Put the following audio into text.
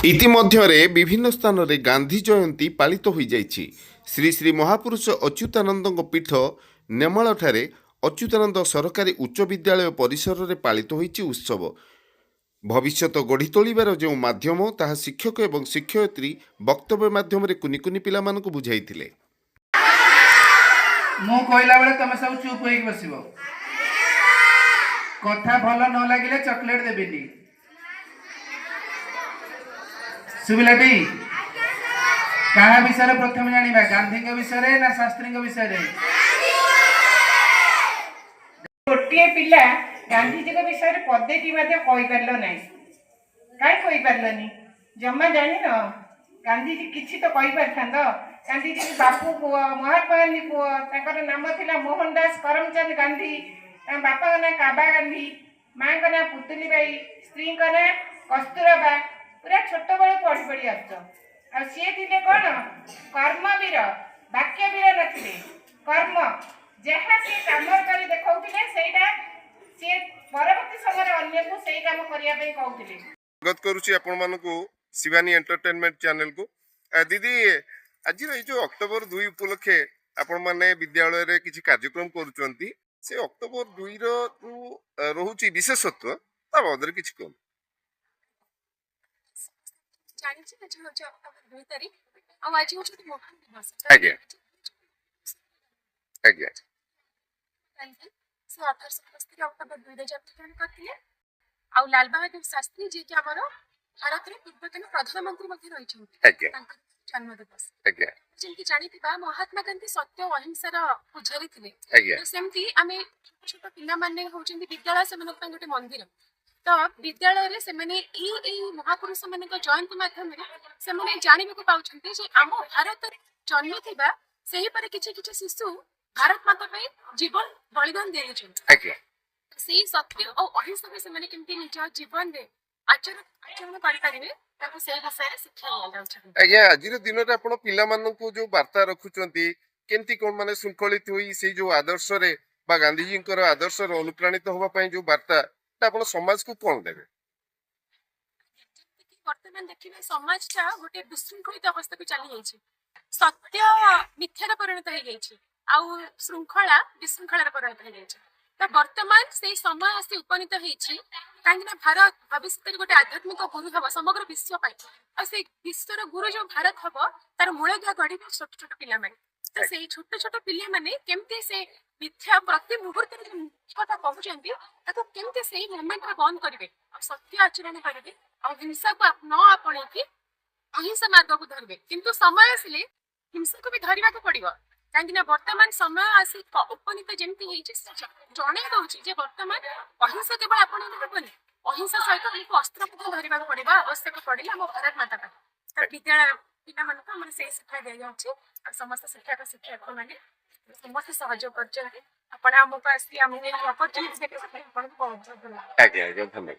ଇତିମଧ୍ୟରେ ବିଭିନ୍ନ ସ୍ଥାନରେ ଗାନ୍ଧୀ ଜୟନ୍ତୀ ପାଳିତ ହୋଇଯାଇଛି। ଶ୍ରୀ ଶ୍ରୀ ମହାପୁରୁଷ ଅଚ୍ୟୁତାନନ୍ଦଙ୍କ ପୀଠ ନେମାଳଠାରେ ଅଚ୍ୟୁତାନନ୍ଦ ସରକାରୀ ଉଚ୍ଚ ବିଦ୍ୟାଳୟ ପରିସରରେ ପାଳିତ ହୋଇଛି ଉତ୍ସବ। ଭବିଷ୍ୟତ ଗଢ଼ି ତୋଳିବାର ଯେଉଁ ମାଧ୍ୟମ, ତାହା ଶିକ୍ଷକ ଏବଂ ଶିକ୍ଷୟିତ୍ରୀ ବକ୍ତବ୍ୟ ମାଧ୍ୟମରେ କୁନି କୁନି ପିଲାମାନଙ୍କୁ ବୁଝାଇଥିଲେ। ମୁଁ କହିଲା ବେଳେ ତମେ ସବୁ ଚୁପ୍ ହେଇକି ବସିବ। କଥା ଭଲ ନ ଲାଗିଲେ ଚକୋଲେଟ ଦେବିନି। ଶୁଭିଲାଟି? କାହା ବିଷୟରେ ପ୍ରଥମେ ଜାଣିବା, ଗାନ୍ଧୀଙ୍କ ବିଷୟରେ ନା ଶାସ୍ତ୍ରୀଙ୍କ ବିଷୟରେ? ଗୋଟିଏ ପିଲା ଗାନ୍ଧିଜୀଙ୍କ ବିଷୟରେ ପଦେଟି ମଧ୍ୟ କହିପାରିଲ ନାହିଁ। କାହିଁ କହିପାରିଲନି? ଜମା ଜାଣିନ ଗାନ୍ଧିଜୀ? କିଛି ତ କହିପାରିଥାନ୍ତ। ଗାନ୍ଧିଜୀ ବାପୁ ପୁଅ, ମହାତ୍ମା ଗାନ୍ଧୀ ପୁଅ। ତାଙ୍କର ନାମ ଥିଲା ମୋହନ ଦାସ କରମଚାନ୍ଦ ଗାନ୍ଧୀ। ତାଙ୍କ ବାପାଙ୍କ ନାଁ କାବା ଗାନ୍ଧୀ, ମାଙ୍କ ନାଁ ପୁତୁଲିବାଇ, ସ୍ତ୍ରୀଙ୍କ ନାଁ କସ୍ତୁରବା। ପୁରା ଛୋଟବେଳୁ ପଢ଼ି ପଢ଼ି ଆସୁଛ। ଆଉ ସିଏ ଥିଲେ କ'ଣ? କର୍ମବୀର, ବାକ୍ୟବୀର ନଥିଲେ। କର୍ମ ଯାହା ସିଏ କାମ କରି ଦେଖାଉଥିଲେ, ସେଇଟା ସିଏ ପରବର୍ତ୍ତୀ ସମୟରେ ଅନ୍ୟକୁ ସେଇ କାମ କରିବା ପାଇଁ କହୁଥିଲେ। ସ୍ୱାଗତ କରୁଛି ଆପଣମାନଙ୍କୁ ଶିବାନୀ ଏଣ୍ଟରଟେନମେଣ୍ଟ ଚ୍ୟାନେଲକୁ। ଦିଦି, ଆଜିର ଏଇ ଯୋଉ ଅକ୍ଟୋବର 2 ଉପଲକ୍ଷେ ଆପଣମାନେ ବିଦ୍ୟାଳୟରେ କିଛି କାର୍ଯ୍ୟକ୍ରମ କରୁଛନ୍ତି, ସେ ଅକ୍ଟୋବର 2ର ଯୋଉ ରହୁଛି ବିଶେଷତ୍ୱ, ତା ବାବଦରେ କିଛି କୁହନ୍ତୁ। ଜାଣିଛି, ଆଜି ହେଉଛି ଅକ୍ଟୋବର 2 ତାରିଖ ଆଉ ଆଜି ହେଉଛି ଗୋଟେ ମହାନ ଦିବସ। ଆଜ୍ଞା ଆଜ୍ଞା ଗାନ୍ଧୀ, ସେ 1872 ଅକ୍ଟୋବର 2ରେ ଜନ୍ମଗ୍ରହଣ କରିଥିଲେ। ଆଉ ଲାଲ ବାହାଦୁର ଶାସ୍ତ୍ରୀ, ଯିଏକି ଆମର ଭାରତର ପୂର୍ବତନ ପ୍ରଧାନମନ୍ତ୍ରୀ ମଧ୍ୟ ରହିଛନ୍ତି, ତାଙ୍କର ଜନ୍ମ ଦିବସ। ଯେମିତି ଜାଣିଥିବା, ମହାତ୍ମା ଗାନ୍ଧୀ ସତ୍ୟ ଓ ଅହିଂସାର ପୂଜାରୀ ଥିଲେ। ତ ସେମିତି ଆମେ ଛୋଟ ଛୋଟ ପିଲାମାନେ ହଉଛନ୍ତି, ବିଦ୍ୟାଳୟ ସେମାନଙ୍କ ପାଇଁ ଗୋଟେ ମନ୍ଦିର। ତ ବିଦ୍ୟାଳୟରେ ସେମାନେ ଏଇ ଏଇ ମହାପୁରୁଷ ମାନଙ୍କ ଜୟନ୍ତୀ ମାଧ୍ୟମରେ ସେମାନେ ଜାଣିବାକୁ ପାଉଛନ୍ତି ଯେ ଆମ ଭାରତରେ ଜନ୍ମ ଥିବା ସେହିପରି କିଛି କିଛି ଶିଶୁ ଭାରତ ମାତା ପାଇଁ ଜୀବନ ବଳିଦାନ ଦେଇଛନ୍ତି। ସେଇ ସତ୍ୟ ଓ ଅହିଂସାକୁ ସେମାନେ କେମିତି ନିଜ ଜୀବନରେ ଆଚରଣ କରିପାରିବେ, ତାକୁ ସେଇ ବିଷୟରେ ଶିକ୍ଷା ଦିଆଯାଉଛି। ଆଜ୍ଞା, ଆଜିର ଦିନରେ ଆପଣ ପିଲାମାନଙ୍କୁ ଯୋଉ ବାର୍ତ୍ତା ରଖୁଛନ୍ତି, କେମିତି କଣ ମାନେ ଶୃଙ୍ଖଳିତ ହୋଇ ସେଇ ଯୋଉ ଆଦର୍ଶରେ ବା ଗାନ୍ଧିଜୀଙ୍କର ଆଦର୍ଶରେ ଅନୁପ୍ରାଣିତ ହବା ପାଇଁ ଯୋଉ ବାର୍ତ୍ତା, ତା ଆପଣ ସମାଜକୁ କଣ ଦେବେ? ଯେମିତିକି ବର୍ତ୍ତମାନ ଦେଖିବେ, ସମାଜଟା ଗୋଟେ ବିଶୃଙ୍ଖଳିତ ଅବସ୍ଥାକୁ ଚାଲି ଯାଇଛି। ସତ୍ୟ ମିଥ୍ୟାରେ ପରିଣତ ହେଇଯାଇଛି ଆଉ ଶୃଙ୍ଖଳା ବିଶୃଙ୍ଖଳାରେ ପରିଣତ ହେଇଯାଇଛି। ତ ବର୍ତ୍ତମାନ ସେଇ ସମୟ ଆସି ଉପନୀତ ହେଇଛି, କାହିଁକି ନା ଭାରତ ଭବିଷ୍ୟତରେ ଗୋଟେ ଆଧ୍ୟାତ୍ମିକ ଗୁରୁ ହବ ସମଗ୍ର ବିଶ୍ୱ ପାଇଁ। ଆଉ ସେଇ ବିଶ୍ୱର ଗୁରୁ ଯୋଉ ଭାରତ ହବ, ତାର ମୂଳଦୁଆ ଗଢିବେ ଛୋଟ ଛୋଟ ପିଲାମାନେ। ତ ସେଇ ଛୋଟ ଛୋଟ ପିଲାମାନେ କେମିତି ସେ ମିଥ୍ୟା, ପ୍ରତି ମୁହୂର୍ତ୍ତରେ ଯୋଉ ମିଥ୍ୟାଟା କହୁଛନ୍ତି, ତାକୁ କେମିତି ସେଇ ମୋମେଣ୍ଟରେ ବନ୍ଦ କରିବେ ଆଉ ସତ୍ୟ ଆଚରଣ କରିବେ ଆଉ ହିଂସାକୁ ନ ଆପଣେଇକି ଅହିଂସା ମାର୍ଗକୁ ଧରିବେ। କିନ୍ତୁ ସମୟ ଆସିଲେ ହିଂସାକୁ ବି ଧରିବାକୁ ପଡିବ, କାହିଁକି ନା ବର୍ତ୍ତମାନ ସମୟ ଆସି ଉପନୀତ ଯେମିତି ହେଇଛି, ସେ ଜଣେଇ ଦଉଛି ଯେ ବର୍ତ୍ତମାନ ଅହିଂସା କେବଳ ଆପଣେଇଲେ ହେବନି, ଅହିଂସା ସହିତ ଆମକୁ ଅସ୍ତ୍ର ମଧ୍ୟ ଧରିବାକୁ ପଡିବ, ଆବଶ୍ୟକ ପଡିଲେ, ଆମ ଭାରତ ମାତା ପାଇଁ। ତ ବିଦ୍ୟାଳୟ ପିଲାମାନଙ୍କୁ ଆମର ସେଇ ଶିକ୍ଷା ଦିଆଯାଉଛି ଆଉ ସମସ୍ତ ଶିକ୍ଷକ ଶିକ୍ଷକ ମାନେ ସମସ୍ତେ ସହଯୋଗ କରୁଛନ୍ତି। ଆପଣ ଆମକୁ ଆସି ଆମକୁ ଏଇ ଅପରଚୁନିଟି ଦେଲେ, ସେଥିପାଇଁ ଆପଣଙ୍କୁ ବହୁତ ବହୁତ ଧନ୍ୟବାଦ। ଆଜ୍ଞା ଆଜ୍ଞା ଧନ୍ୟବାଦ।